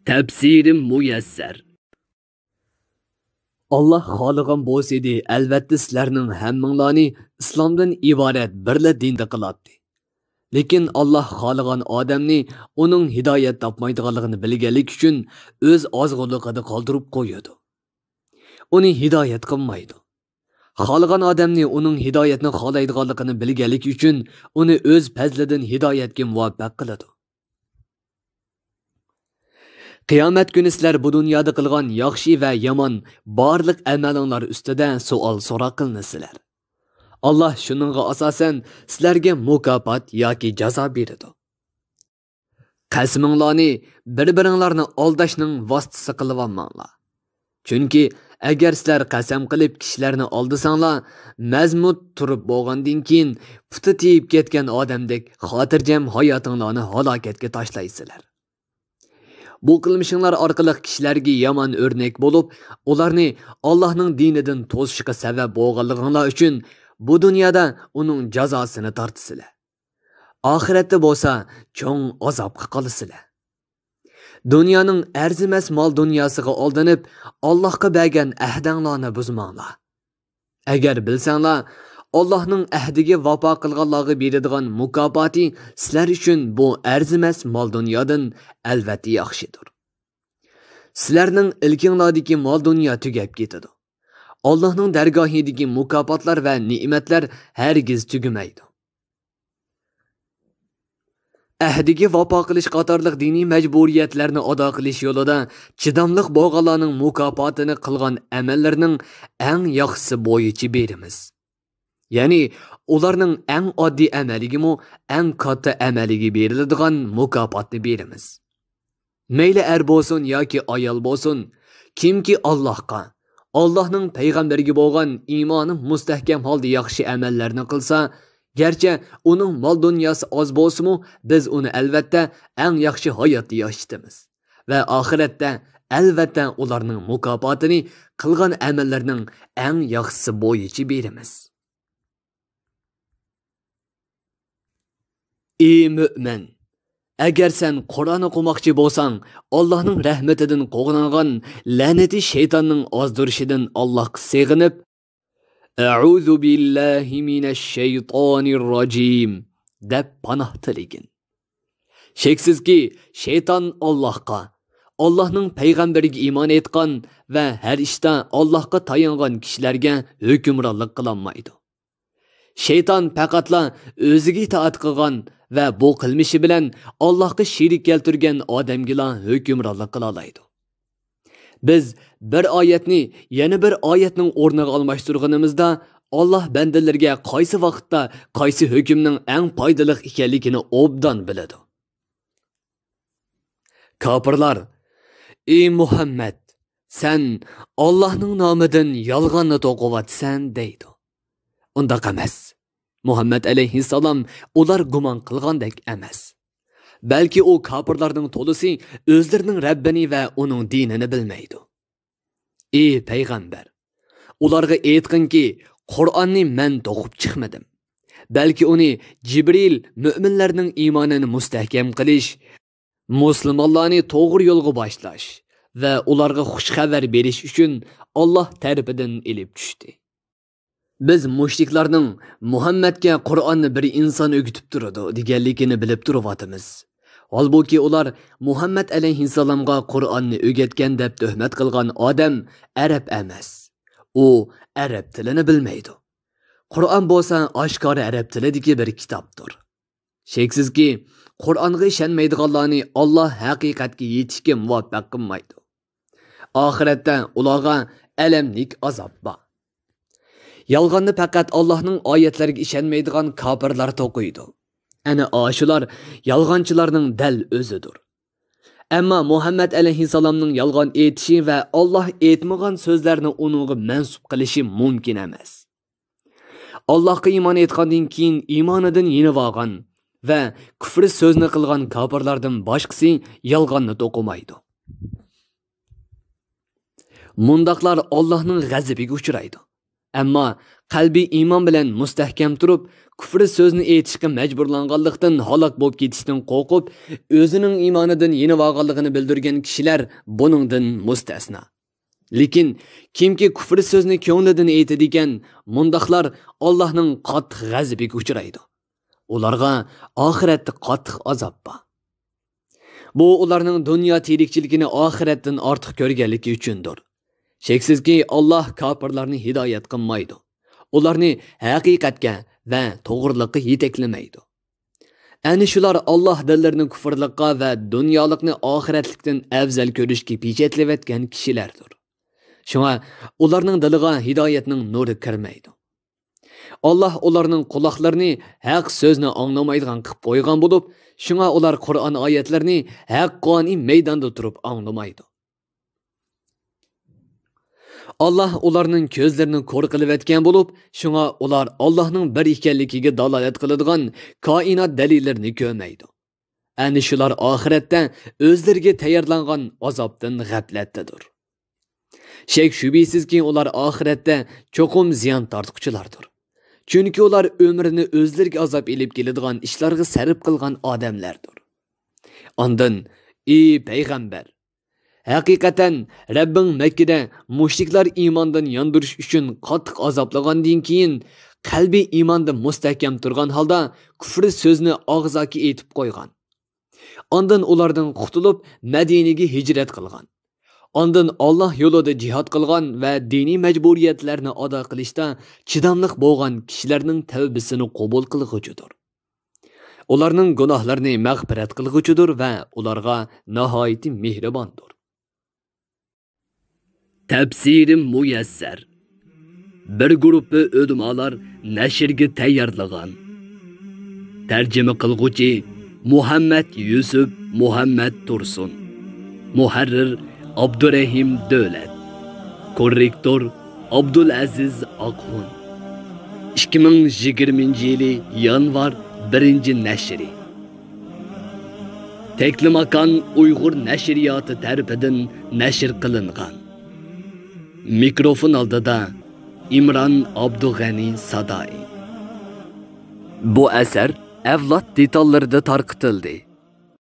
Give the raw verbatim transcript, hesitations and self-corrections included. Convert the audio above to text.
تەپسىرى مۇيەسسەر. ئاللاھ خالىغان بولسىدى، ئەلۋەتتە سىلەرنىڭ ھەممىڭلارنى ئىسلامدىن ئىبارەت بىرلا دىندا قىلاتتى. لېكىن ئاللاھ خالىغان ئادەمنى ئۇنىڭ ھىدايەت تاپمايدىغانلىقىنى بىلگەنلىكى ئۈچۈن ئۆز ئازغۇنلۇقىدا قالدۇرۇپ قويىدۇ. ئۇنى ھىدايەت قىلمايدۇ. خالىغان ئادەمنى ئۇنىڭ ھىدايەتنى خالايدىغانلىقىنى بىلگەنلىكى ئۈچۈن ئۇنى ئۆز پەزلىدىن ھىدايەتكە مۇۋەپپەق قىلىدۇ. قىيامەت كۈنى سىلەر بۇ دۇنيادا قىلغان ياخشى ۋە يامان بارلىق ئەمەلىڭلار ئۈستىدە سوئال سوراق قىلىنىسىلەر. ئاللاھ شۇنىڭغا ئاساسەن سىلەرگە مۇكاپات ياكى جازا بېرىدۇ. قەسىمىڭلارنى بىر-بىرىڭلارنى ئالداشنىڭ ۋاسىتىسى قىلىۋالماڭلار. چۈنكى ئەگەر سىلەر قەسەم قىلىپ كىشىلەرنى ئالدىساڭلار، مەزمۇت تۇرۇپ بولغاندىن كېيىن پۇتى تېيىپ كەتكەن ئادەمدەك خاتىرجەم ھاياتىڭلارنى ھالاكەتكە تاشلايسىلەر. بۇ قىلمىشىڭلار ئارقىلىق كىشىلەرگە يامان ئۆرنەك بولۇپ، ئۇلارنى ئاللاھنىڭ دىنىدىن توسۇشقا سەۋەب بولغانلىقىڭلار ئۈچۈن بۇ دۇنيادا ئۇنىڭ جازاسىنى تارتىسىلەر. ئاخىرەتتە بولسا چوڭ ئازابقا قالىسىلەر. دۇنيانىڭ ئەرزىمەس مال دۇنياسىغا ئالدىنىپ، ئاللاھقا بەرگەن ئەھدەڭلارنى بۇزماڭلار. ئەگەر بىلسەڭلار، ئاللاھنىڭ ئەھدىگە ۋاپا قىلغانلارغا بېرىدىغان مۇكاپاتى سىلەر ئۈچۈن بۇ ئەرزىمەس مال دۇنيادىن ئەلۋەتتە ياخشىدۇر. سىلەرنىڭ ئىلكىڭلاردىكى مال دۇنيا تۈگەپ كېتىدۇ. ئاللاھنىڭ دەرگاھىدىكى مۇكاپاتلار ۋە نېمەتلەر ھەرگىز تۈگىمەيدۇ. ئەھدىگە ۋاپا قىلىش قاتارلىق دىنىي مەجبۇرىيەتلەرنى ئادا قىلىش يولىدا چىداملىق بولغانلارنىڭ مۇكاپاتىنى قىلغان ئەمەللىرىنىڭ ئەڭ ياخشىسى بويىچە بېرىمىز. يەنى ئۇلارنىڭ ئەڭ ئاددىي ئەمەلىگىمۇ ئەڭ كاتتا ئەمەلىگە بېرىلىدىغان مۇكاپاتنى بېرىمىز. مەيلى ئەر بولسۇن ياكى ئايال بولسۇن، كىمكى ئاللاھقا، ئاللاھنىڭ پەيغەمبىرىگە بولغان ئىمانى مۇستەھكەم ھالدا ياخشى ئەمەللەرنى قىلسا، گەرچە ئۇنىڭ مال دۇنياسى ئاز بولسىمۇ، بىز ئۇنى ئەلۋەتتە ئەڭ ياخشى ھاياتتا ياشىتىمىز ۋە ئاخىرەتتە ئەلۋەتتە ئۇلارنىڭ مۇكاپاتىنى قىلغان ئەمەللىرىنىڭ ئەڭ ياخشىسى بويىچە بېرىمىز. ئى مۆمىن! ئەگەر سەن قۇرئان ئوقۇماقچى بولساڭ، ئاللاھنىڭ رەھمىتىدىن قوغدانغان لەنىتى شەيتاننىڭ ئازدۇرۇشىدىن ئاللاھقا سېغىنىپ، «ئەئۇزۇ بىللاھى مىنەششەيتانىرراجىم» دەپ پاناھ تىلىگىن. شەكسىزكى، شەيتان ئاللاھقا، ئاللاھنىڭ پەيغەمبىرىگە ئىمان ئېيتقان ۋە ھەر ئىشتا ئاللاھقا تايانغان كىشىلەرگە ھۆكۈمرانلىق قىلالمايدۇ. شەيتان پەقەتلا ئۆزىگە ئىتائەت قىلغان ۋە بۇ قىلمىشى بىلەن ئاللاھقا شېرىك كەلتۈرگەن ئادەمگىلا ھۆكۈمرانلىق قىلالايدۇ. بىز بىر ئايەتنى يەنە بىر ئايەتنىڭ ئورنىغا ئالماشتۇرغىنىمىزدا، ئاللاھ بەندىلىرىگە قايسى ۋاقىتتا قايسى ھۆكۈمنىڭ ئەڭ پايدىلىق ئىكەنلىكىنى ئوبدان بىلىدۇ. كاپىرلار، ئى مۇھەممەد، سەن ئاللاھنىڭ نامىدىن يالغاننى توقۇۋاتىسەن دەيدۇ. ئۇنداق ئەمەس. مۇھەممەد ئەلەيھىسسالام ئۇلار گۇمان قىلغاندەك ئەمەس. بەلكى ئۇ كاپىرلارنىڭ تولىسى ئۆزلىرىنىڭ رەببىنى ۋە ئۇنىڭ دىنىنى بىلمەيدۇ. ئى پەيغەمبەر، ئۇلارغا ئېيتقىنكى، قۇرئاننى مەن توقۇپ چىقمىدىم. بەلكى ئۇنى جىبرىل مۆمىنلەرنىڭ ئىمانىنى مۇستەھكەم قىلىش، مۇسۇلمانلارنى توغرا يولغا باشلاش ۋە ئۇلارغا خۇش خەۋەر بېرىش ئۈچۈن ئاللاھ تەرىپىدىن ئېلىپ چۈشتى. بىز مۇشرىكلارنىڭ مۇھەممەدكە قۇرئاننى بىر ئىنسان ئۆگىتىپ تۇرىدۇ دېگەنلىكىنى بىلىپ تۇرۇۋاتىمىز. ھالبۇكى، ئۇلار مۇھەممەد ئەلەيھىسسالامغا قۇرئاننى ئۆگەتكەن دەپ تۆھمەت قىلغان ئادەم ئەرەب ئەمەس. ئۇ ئەرەب تىلىنى بىلمەيدۇ. قۇرئان بولسا ئاشكارا ئەرەب تىلىدىكى بىر كىتابتۇر. شەكسىزكى، قۇرئانغا ئىشەنمەيدىغانلارنى ئاللاھ ھەقىقەتكە يېتىشكە مۇۋەپپەق قىلمايدۇ. ئاخىرەتتە ئۇلارغا ئەلەملىك ئازاب بار. يالغاننى پەقەت ئاللاھنىڭ ئايەتلىرىگە ئىشەنمەيدىغان كاپىرلار توقۇيدۇ. ئەنە ئاشۇلار يالغانچىلارنىڭ دەل ئۆزىدۇر. ئەمما مۇھەممەد ئەلەيھىسسالامنىڭ يالغان ئېيتىشى ۋە ئاللاھ ئېيتمىغان سۆزلەرنى ئۇنىڭغا مەنسۇپ قىلىشى مۇمكىن ئەمەس. ئاللاھقا ئىمان ئېيتقاندىن كېيىن ئىمانىدىن يېنىۋالغان ۋە كۇفرى سۆزنى قىلغان كاپىرلاردىن باشقىسى يالغاننى توقۇمايدۇ. مۇنداقلار ئاللاھنىڭ غەزىپىگە ئۇچرايدۇ. ئەمما قەلبى ئىمان بىلەن مۇستەھكەم تۇرۇپ، كۇفر سۆزنى ئېيتىشقا مەجبۇرلانغانلىقتىن ھالاك بولۇپ كېتىشتىن قورقۇپ، ئۆزىنىڭ ئىمانىدىن يېنىۋالغانلىقىنى بىلدۈرگەن كىشىلەر بۇنىڭدىن مۇستەسنا. لېكىن كىمكى كۇفر سۆزنى كۆڭلىدىن ئېيتىدىكەن، مۇنداقلار ئاللاھنىڭ قاتتىق غەزىپىگە ئۇچرايدۇ. ئۇلارغا ئاخىرەتتە قاتتىق ئازاب بار. بۇ ئۇلارنىڭ دۇنيا تىرىكچىلىكىنى ئاخىرەتتىن ئارتۇق كۆرگەنلىكى ئۈچۈندۇر. شەكسىزكى، ئاللاھ كاپىرلارنى ھىدايەت قىلمايدۇ. ئۇلارنى ھەقىقەتكە ۋە توغرىلىققا يېتەكلىمەيدۇ. ئەنە شۇلار ئاللاھ دىللىرىنى كۇفرلۇققا ۋە دۇنيالىقنى ئاخىرەتلىكتىن ئەۋزەل كۆرۈشكە پېچەتلىۋەتكەن كىشىلەردۇر. شۇڭا ئۇلارنىڭ دىلىغا ھىدايەتنىڭ نۇرى كىرمەيدۇ. ئاللاھ ئۇلارنىڭ قۇلاقلىرىنى ھەق سۆزنى ئاڭلىمايدىغان قىلىپ قويغان بولۇپ، شۇڭا ئۇلار قۇرئان ئايەتلىرىنى ھەققانىي مەيداندا تۇرۇپ ئاڭلىمايدۇ. ئاللاھ ئۇلارنىڭ كۆزلىرىنى كور قىلىۋەتكەن بولۇپ، شۇڭا ئۇلار ئاللاھنىڭ بىر ئىكەنلىكىگە دالالەت قىلىدىغان كائىنات دەلىللىرىنى كۆرمەيدۇ. ئەنە شۇلار ئاخىرەتتە ئۆزلىرىگە تەييارلانغان ئازابتىن غەپلەتتىدۇر. شەك-شۈبھىسىزكى، ئۇلار ئاخىرەتتە چوقۇم زىيان تارتقۇچىلاردۇر. چۈنكى ئۇلار ئۆمرىنى ئۆزلىرىگە ئازاب ئېلىپ كېلىدىغان ئىشلارغا سەرپ قىلغان ئادەملەردۇر. ئاندىن، ئى پەيغەمبەر! ھەقىقەتەن، رەببىڭ مەككىدە مۇشرىكلار ئىماندىن ياندۇرۇش ئۈچۈن قاتتىق ئازابلىغاندىن كېيىن، قەلبى ئىماندا مۇستەھكەم تۇرغان ھالدا كۇفر سۆزنى ئاغزاكى ئېيتىپ قويغان. ئاندىن ئۇلاردىن قۇتۇلۇپ، مەدىنىگە ھىجرەت قىلغان. ئاندىن ئاللاھ يولىدا جىھاد قىلغان ۋە دىنىي مەجبۇرىيەتلەرنى ئادا قىلىشتا چىداملىق بولغان كىشىلەرنىڭ تەۋبىسىنى قوبۇل قىلغۇچىدۇر. ئۇلارنىڭ گۇناھلىرىنى مەغپىرەت قىلغۇچىدۇر ۋە ئۇلارغا ناھايىتى مېھرىباندۇر. تەپسىرى مۇيەسسەر. بىر گۇرۇپپا ئۆلىمالار نەشرگە تەييارلىغان. تەرجىمە قىلغۇچى مۇھەممەد يۈسۈپ مۇھەممەد تۇرسۇن. مۇھەررىر ئابدۇرەھىم دۆلەت. كوررېكتور ئابدۇلئەزىز ئاقخۇن. ئىككى مىڭ يىگىرمىنچى يىلى يانۋار بىرىنچى نەشرى. تەكلىماكان ئۇيغۇر نەشرىياتى تەرىپىدىن نەشر قىلىنغان. مىكروفون ئالدىدا ئىمران ئابدۇغەنى سادائى. بۇ ئەسەر ئەۋلاد دېتاللىرىدا تارقىتىلدى.